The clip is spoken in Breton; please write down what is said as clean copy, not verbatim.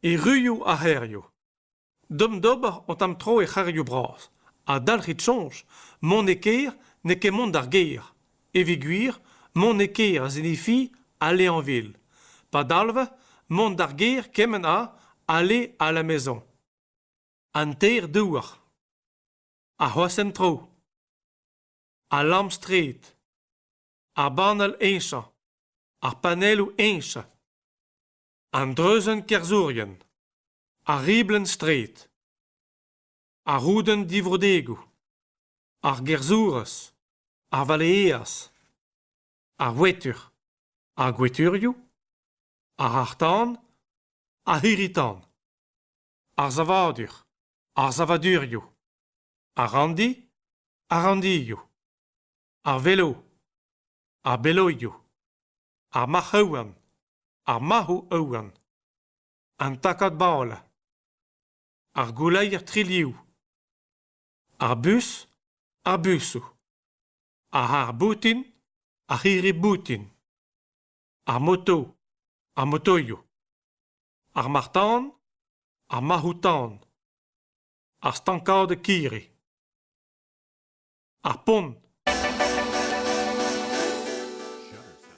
E ruioù ar c'hêrioù. Deomp d'ober un tamm tro er c'hêrioù bras. Ha dalc'hit soñj, mont e kêr n'eo ket mont d'ar gêr. Evit gwir, mont e kêr a signifie aller en ville. Pa dalv mont d'ar gêr kement ha aller à la maison. An teir douar. Ar c'hroashent-tro. Al lamm-straed. Ar banal heñchañ. Ar panelloù heñchañ. An dreuzenn kerzhourien. Ar riblenn-straed. Ar roudenn divrodegoù. Ar gerzhourez. Ar valeaz. Ar wetur. Ar gweturioù. Ar c'harr-tan. Ar c'hirri-tan. Ar savadur. Ar savadurioù. Ar ranndi. Ar ranndioù. Ar velo. Ar beloioù. Ar marc'h-houarn. Ar marc'hoù-houarn. An takad bale. Ar gouleier triliv. Ar bus, ar busoù. Ar c'harr-boutin, ar c'hirri-boutin. Ar moto, ar motoioù. Ar marc'h-tan, ar marc'hoù-tan. Ar stankadeg kirri. Ar pont.